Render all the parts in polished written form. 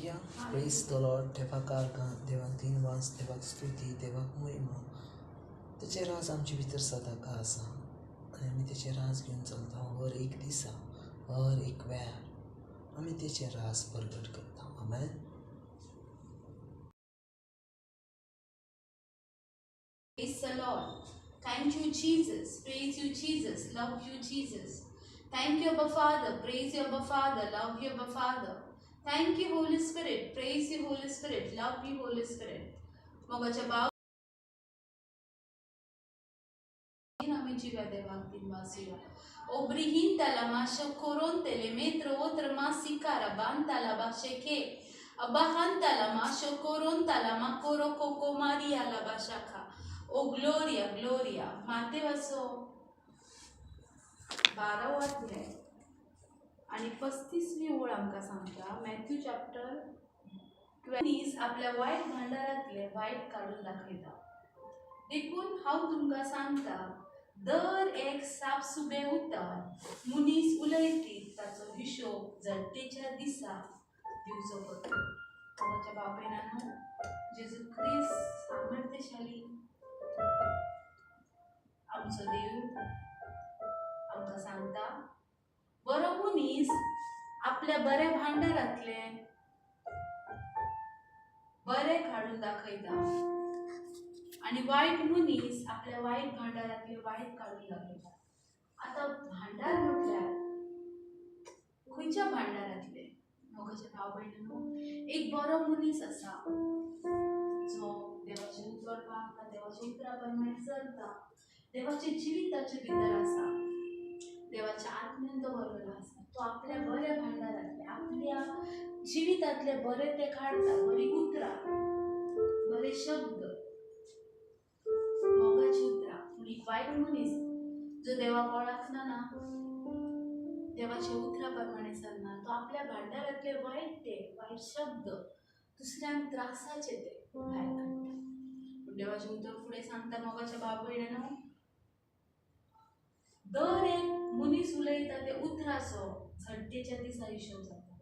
Hallelujah, प्रेज the Lord. देवाक देवाक दिनवास, देवाक स्तुती, देवाक महिमा. तेचें राज आमचे भितर सदांकाळ आसा आनी आमी तेचें राज घेवन चलता. हर एक दिसा, हर एक वेळार आमी तेचें राज परगट करता. आमेन. Praise the Lord. Thank you, Jesus. Praise you, Jesus. Love you, Jesus. Thank you, Abba Father. Praise you, Abba Father. Love you, Abba Father. Thank you, Holy Spirit. Praise you, Holy Spirit. Love you, Holy Spirit. मोगाच्या भाव आमी जिव्या देवाक दिनवासुया. Obrihinta la masho koronte le metro otra masikara banta la basheke. Abahanta la masho koronta la makoro koko maria la bashaka. O Gloria, Gloria. मातेवाचो 12वो अध्याय आणि 35वी ओळ आमकां सांगता. Matthew chapter 12. आपल्या वायट भांडारांतले वायट काडून दाखयता. देखून हांव तुमकां सांगता, दर एक सापसुबें उतर मनीस उलयतीत ताचो हिशोब जडतेच्या दिसा दिवचो पडटलो. मोगाच्या भाव भयणांनो, जेजू क्रिस्त सामर्थ्यशाली आमचो देव आमकां सांगता, बरो मनीस आपल्या बऱ्या भांडारांतले बरें काडून दाखयता आनी वायट मनीस आपल्या वायट भांडारांतले वायट काडून दाखयता. आतां भांडार म्हटल्यार खंयच्या भांडारांतले? मोगाच्या भाव भयणांनो, एक बरो मनीस आसा जो देवाचें उतर पाळता, देवाच्या उतरा प्रमाणे चलता, देवाच्या जिविताचे भितर आसा, देवाच्या आत्म्यान तो भरलेलो आसा. तो आपल्या बऱ्या भांडारांतले, आपल्या जिवितांतले बरे ते काडटा, बरी उतरां, बरे शब्द, मोगाची उतरां. पूण एक वायट मनीस जो देवाक वळखना ना, देवाच्या उतरा प्रमाणे चलना, तो आपल्या भांडारांतले वायट ते वायट शब्द, दुसऱ्यांक त्रासाचे ते भायर काडटा. पूण देवाचें उतर फुडें सांगता, मोगाच्या भाव भयणांनो, दर एक मनीस उलयता ते उतराचो झडतेच्या दिसा हिशोब जाता.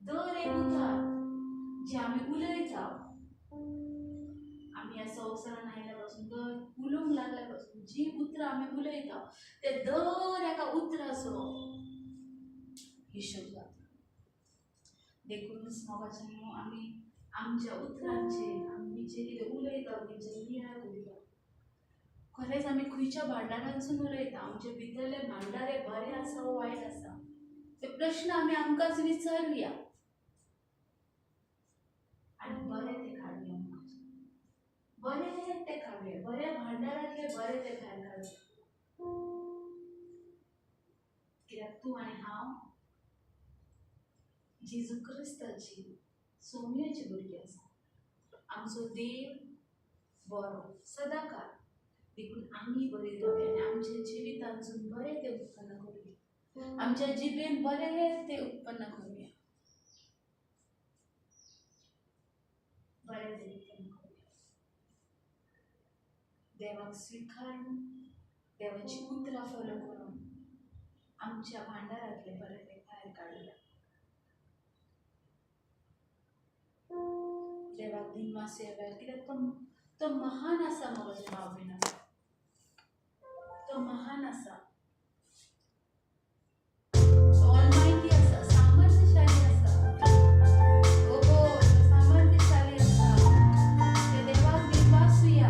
दर एक उतर जे आमी उलयता, आमी ह्या संवसारान आयल्या पासून दर उलोवंक लागल्या पासून जी उतरां आमी उलयता ते दर एका उतराचो हिशोब जाता. देखूनच मोगाच्या न्हू, आमी आमच्या उतरांचेर, आमी जें कितें उलयता तेंचेर नियाळ करुया. खरेंच आमी खंयच्या भांडारांतसून उलयता? आमचे भितरले भांडार हे बरें आसा वो वायट आसा? ते प्रश्न आमी आमकांच विचारुया आनी बरें तें काडुया. बरें तें काडुया, बऱ्या भांडारांतले बरें तें भायर काडुया. कित्याक तूं आनी हांव जेजू क्रिस्ताची सोम्याची भुरगीं आसा. आमचो देव बरो सदांकाळ, देखून आमी बरी रावया आनी आमच्या जिवितांतसून बरें तें उत्पन्न करुया, आमच्या जिबेन बरें तें उत्पन्न करुया, बरें तें उत्पन्न करुया. देवाक स्विकारून, देवाची उतरां फॉलो करून आमच्या भांडारांतलें बरें तें भायर काडुया. देवाक दिनवास ह्या वेळार, कित्याक तो महान आसा. मोगाच्या भाव भयणां, तो महान आसा, ऑलमायटी आसा, सामर्थ्यशाली आसा. ओहो, सामर्थ्यशाली आसा. त्या देवाक दिनवासुया.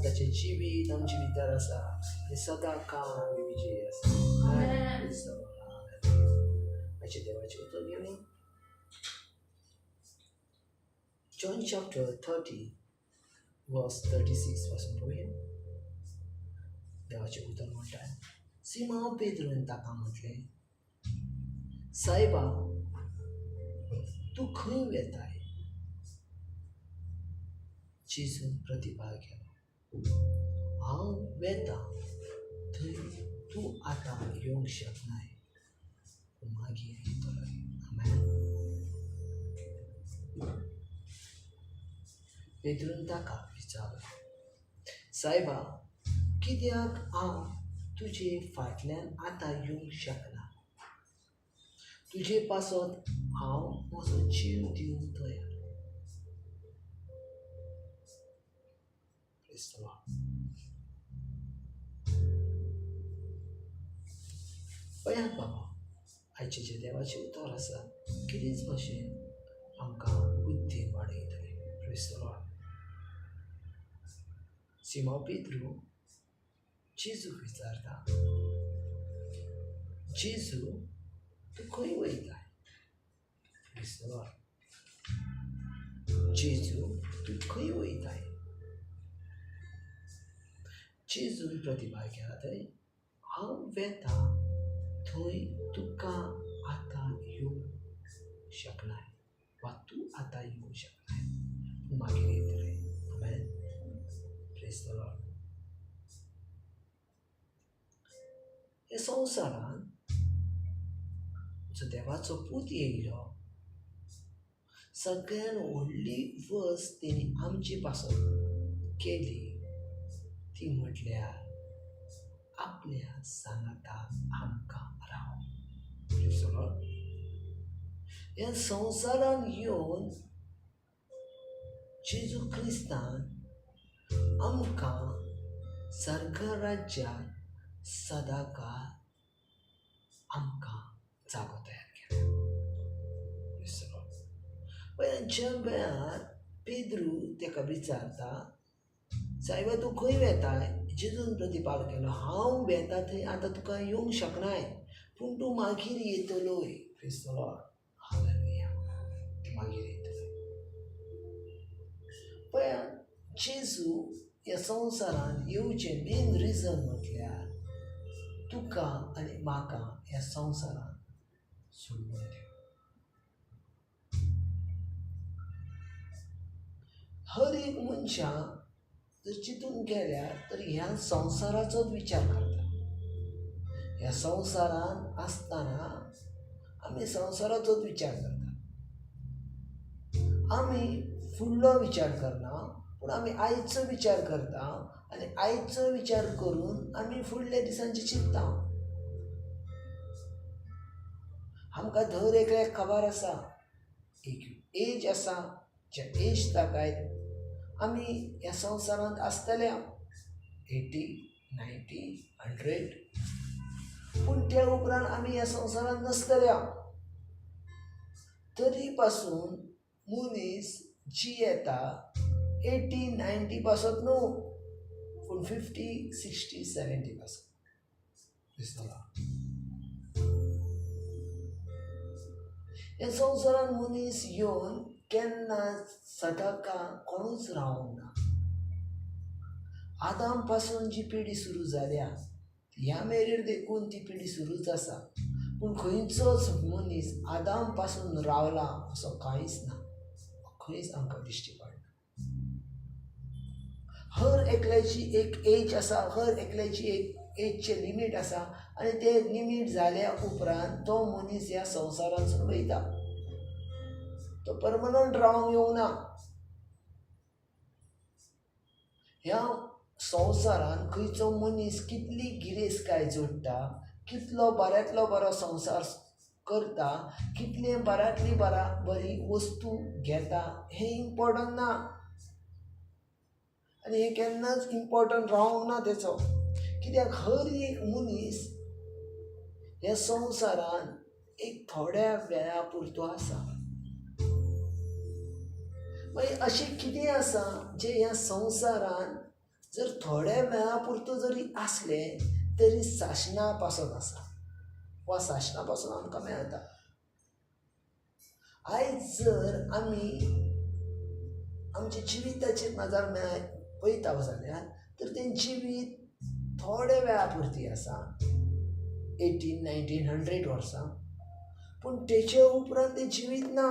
ताचें जिवीत आमचे भितर आसा आनी सदां काळ आमी विजयी आसा. आयचें देवाचें उतर घेवया. John chapter 30 verse 36 पासून पळोवया. देवाचें उतर म्हणटा, सिमांव पेद्रून ताका म्हटलें, सायबा तूं खंय वेताय? जेजून प्रतिभाग केलो, हांव वेतां थंय तूं आतां येवंक शकनाय, मागीर येतलोय. आमेन. पेद्रून ताका विचारलें, सायबा कित्याक हांव तुजे फाटल्यान आतां येवंक शकना? तुजे पासत हांव म्हजो जीव दिवंक तयार. पळयात बाबा, आयचें जें देवाचें उतर आसा कितेंच भशेन आमकां बुद्दीन वाडयतलें. Praise the Lord. Simão Pedro जेजूक विचारता, जेजू तूं खंय वयताय? Praise the Lord. जेजू तूं खंय वयताय? जेजून प्रतिभा केला थंय हांव वेता थंय तुका आतां येवंक शकनाय वा तूं आतां येवंक शकनाय, पूण मागीर येतलें. आमेन. Praise the Lord. ह्या संवसारांत जो देवाचो पूत येयलो, सगळ्यान व्हडली वस्त तेणी आमचे पासत केली ती म्हटल्यार आपल्या सांगाताक आमकां राव. ह्या संवसारान येवन जेजू क्रिस्तान आमकां सर्ग राज्यात सदांकाळ आमकां जागो तयार केला. ज्या वेळार पेद्रू ताका विचारता, सायबा तूं खंय वेताय? जेजून प्रतिपाद केलो, हांव वेता थंय आतां तुका येवंक शकनाय, पूण तूं मागीर येतलोय. Praise the Lord. हालेलुया. तूं मागीर येतलोय. पळया, जेजू ह्या संवसारांत येवचें मेन रिजन म्हटल्यार तुका आनी म्हाका ह्या संवसारांत सोडून दिवं. हर एक मनशान जर चिंतून केल्यार तर ह्या संवसाराचोच विचार करता. ह्या संवसारांत आसतना आमी संवसाराचोच विचार करता. आमी फुडलो विचार करना, पूण आमी आयचो विचार करता आनी आयचो विचार करून आमी फुडल्या दिसांचे चिंतता. आमकां दर एकल्याक खबर आसा, एक एज आसा, ज्या एज ताकाय आमी ह्या संवसारांत आसतले 80, 90, 100, पूण त्या उपरांत आमी ह्या संवसारांत नासतले. तरी पासून मनीस जियेता 80, 90 पासत न्हू, पूण 50, 60, 70 पासत दिसतला. ह्या संवसारांत मनीस येवन केन्ना सदांकाळ कोणूच रावंक ना. आदाम पासून जी पिढी सुरू जाल्या ह्या मेरेन देखून ती पिढी सुरूच आसा, पूण खंयचोच मनीस आदाम पासून रावला असो कांयच ना, खंयच आमकां दिश्टी पडना. हर एकल्याची एक एज आसा, हर एकल्याची एक एजचें लिमीट आसा आनी तें लिमीट जाल्या उपरांत तो मनीस ह्या संवसारांतसून वयता. तो परमनंट रावंक येवंक ना. ह्या संवसारांत खंयचो मनीस कितली गिरेस्तकाय जोडटा, कितलो बऱ्यांतलो बरो संवसार करता, कितले बऱ्यांतली बरी वस्तू घेता हें इम्पोर्टंट ना आनी हें केन्नाच इम्पोर्टंट रावंक ना तेचो. कित्याक हर एक मनीस ह्या संवसारांत एक थोड्या वेळा पुरतो आसा. मागीर अशें कितें आसा जें ह्या संवसारांत जर थोड्या वेळा पुरतो जरी आसलें तरी सासणा पासत आसा वा सासणा पासून आमकां मेळटा. आयज जर आमी आमच्या जिविताचेर नजर पळयता जाल्यार तर तें जिवीत थोड्या वेळा पुरती आसा, 1800-1900 वर्सां, पूण तेचे उपरांत तें जिवीत ना.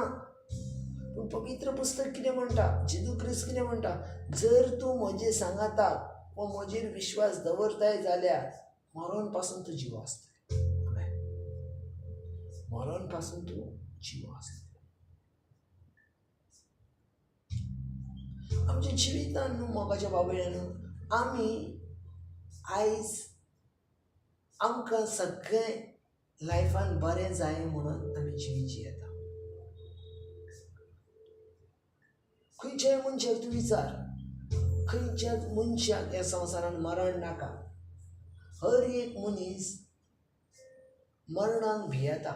पूण पवित्र पुस्तक कितें म्हणटा, जेजू क्रिस्त कितें म्हणटा, जर तूं म्हजें सांगाता वा म्हजेर विश्वास दवरताय जाल्यार मरण पासून तूं जिवो आसतलो. मरण पासून तूं जिवो आसतलो. आमच्या जिवितान न्हू मोगाच्या बाबड्यान आमी आयज आमकां सगळें लायफान बरें जाय म्हणून आमी जिवीत जियेता. खंयच्याय मनशाक तूं विचार, खंयच्याच मनशाक ह्या संवसारान मरण नाका. हर एक मनीस मरणाक भियेता,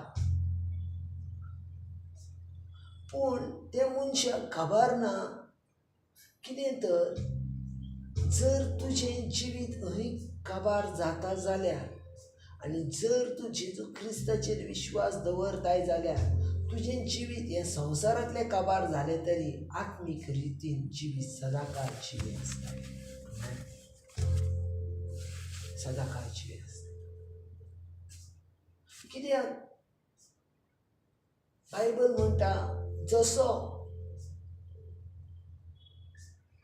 पूण त्या मनशाक खबर ना कितें तर जर तुजें जिवीत हय काबार जाता जाल्यार आनी जर तूं जेजू क्रिस्ताचेर विश्वास दवरताय जाल्यार तुजें जिवीत हें संवसारांतलें काबार जालें तरी आत्मीक रितीन जिवीत सदांकाळ जिवें आसता, सदांकाळ जिवें आसता. कित्याक बायबल म्हणटा जसो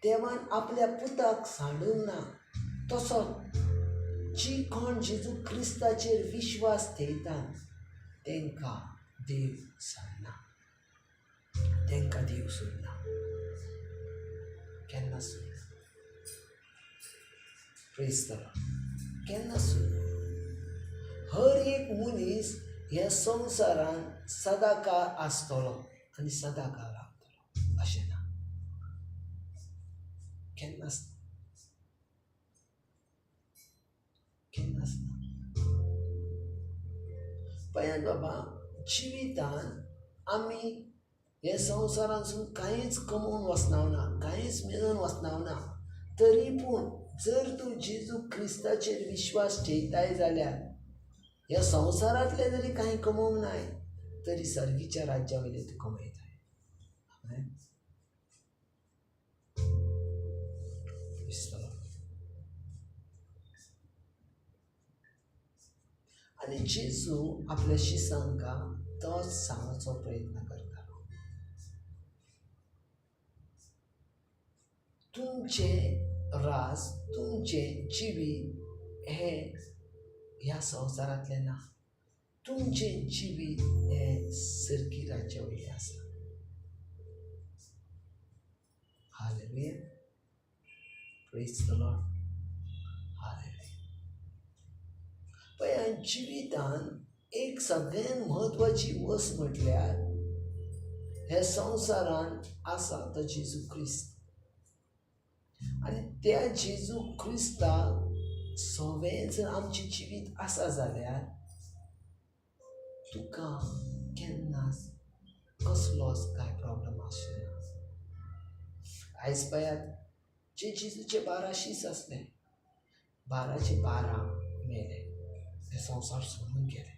देवान आपल्या पुताक सांडूंक ना तसो जी कोण जेजू क्रिस्ताचेर विश्वास थेयता तांकां देव सांडना, तांकां देव सोडना, केन्ना सोडना. प्रेज the Lord, केन्ना सोडना. हर एक मनीस ह्या संवसारान सदांकाळ आसतलो आनी सदांकाळ रावतलो अशें ना, केन्नाच केन्नाच ना. पळयात बाबा, जिवितान आमी हे संवसारांतसून कांयच कमोवन वचना ना, कांयच मेळोवन वचना ना, तरी पूण जर तूं जेजू क्रिस्ताचेर विश्वास ठेयताय जाल्यार ह्या संवसारांतलें जरी कांय कमोवंक नाय तरी सर्गीच्या राज्या वयलें तूं कमयताय. आनी जेजू आपल्या शिसांकां तोच सांगचो प्रयत्न करतालो, तुमचें राज, तुमचें जिवीत हें ह्या संवसारांतलें ना, तुमचें जिवीत हें सर्गी राज्या वयलें आसा. Hallelujah, praise the Lord, hallelujah. पळय, जिवितान एक सगळ्यांत म्हत्वाची वस्त म्हटल्यार ह्या संवसारान आसा तो जेजू क्रिस्त, आनी त्या जेजू क्रिस्ताक सगळें जर आमचें जिवीत आसा जाल्यार तुका केन्नाच कसलोच कांय प्रॉब्लम आसचो ना. आयज पळयात, जे जेजूचे 12 शीस आसले, 12चे 12 मेले, ते संवसार सोडून गेले,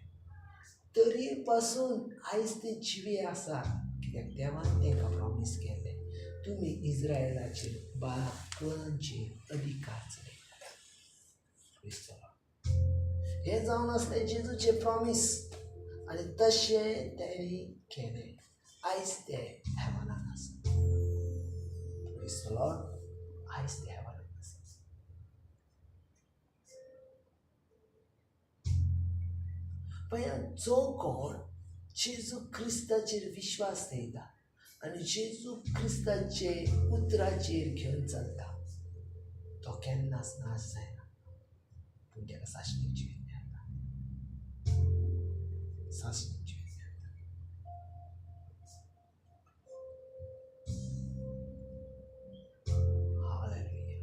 तरी पासून आयज ते जिवे आसा. कित्याक देवान तांकां प्रॉमीस केल्लें, तुमी इज्रायलाचेर 12 कुळांचेर अधिकार चलयतले. हें जावन आसलें जेजूचें प्रॉमीस आनी तशें तेणी केलें. आयज ते हेवनान आसा. प्रेज the Lord, आयज ते हेवनान आसा. पळया, जो कोण जेजू क्रिस्ताचेर विश्वास थेयता आनी जेजू क्रिस्ताचे उतराचेर घेवन चलता तो केन्नाच नाश जायना, पूण ताका सासणीक जिवीत मेळटा, सासणीक जिवीत मेळटा. Hallelujah,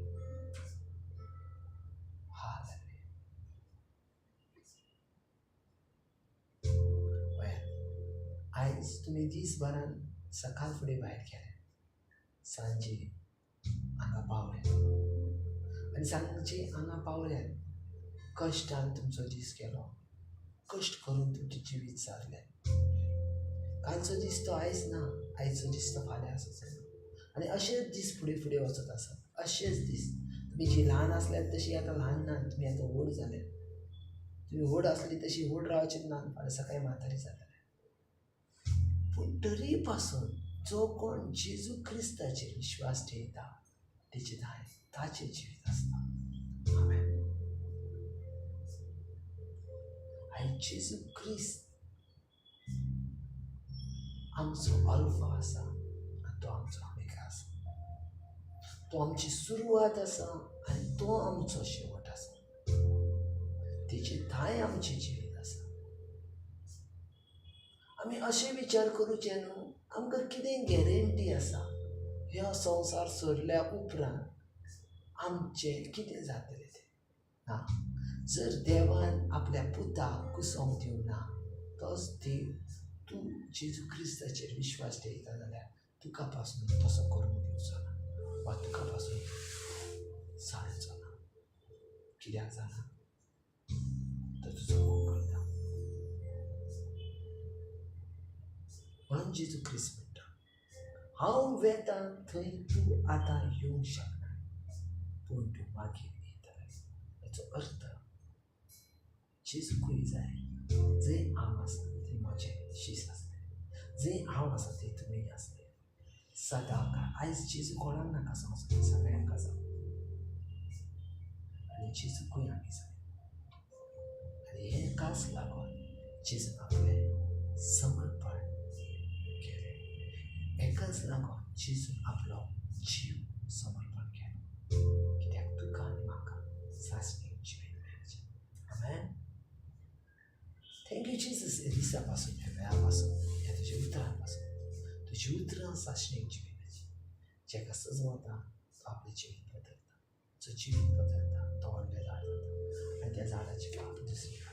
hallelujah. पळयात, आयज तुमी दीसभरान सकाळ फुडें भायर गेले, सांजे हांगा पावले आनी सांजचे हांगा पावल्यात. कश्टान तुमचो दीस गेलो, कश्ट करून तुमचें जिवीत सारलें. कालचो दीस तो आयज ना, आयचो दीस तो फाल्यां आसचो ना. आनी अशेच दीस फुडें फुडें वचत आसात. अशेच दीस तुमी जी ल्हान आसल्यात तशी आतां ल्हान ना, तुमी आतां व्हड जाले. तुमी व्हड आसली तशी व्हड रावचीत ना, फाल्यां सकाळीं म्हातारी जातले. पूण तरी पासून जो कोण जेजू क्रिस्ताचेर विश्वास ठेयता तेचे दाय ताचें जिवीत आसता. आमेन. आयज जेजू क्रिस्त आमचो अल्फा आसा आनी तो आमचो ओमेगा आसा. तो आमची सुरवात आसा आनी तो आमचो शेवट आसा. तेचे थांय आमचें जिवीत आसा. आमी अशें विचार करूचे न्हू, आमकां कितें गॅरंटी आसा ह्या संवसार सोडल्या उपरांत आमचें कितें जातलें तें ना. जर देवान आपल्या पुताक कुसोवंक दिवंक ना, तोच देव तूं जेजू क्रिस्ताचेर विश्वास ठेयता जाल्यार तुका पासून तसो करूंक दिवचो ना वा तुका पासून सांडचो ना. कित्याक जाणा? तो तुजो मोग करता. म्हणून जेजू क्रिस्त म्हणटा, हांव वेता थंय तूं आतां येवंक शकना, पूण तूं मागीर येतलें. हाचो अर्थ जेजूकूय जाय जंय हांव आसा थंय म्हजें शीस आसलें, जंय हांव आसा थंय तुमी आसले सदां काळ. आयज जेजू कोणाक नाका संवसार, सगळ्यांक आसा. आनी जेजूकूय आमी जाय. आनी हें कास लागून जेजून आपलें समर्पण केलें. हेकाच लागून जेजून आपलो जीव समर्पण केलो, कित्याक तुका आनी म्हाका सासणीक जिवीत मेळचें. आमेन. Thank you Jesus, ह्या दिसा पासून, ह्या वेळा पासून, ह्या तुज्या उतरां पासून. तुजी उतरां सासणीक जिविताची, जेका सजवता तो आपलें जिवीत बदलता, जो जिवीत बदलता तो व्हडलें झाड जाता आनी त्या झाडाची फार दुसरी.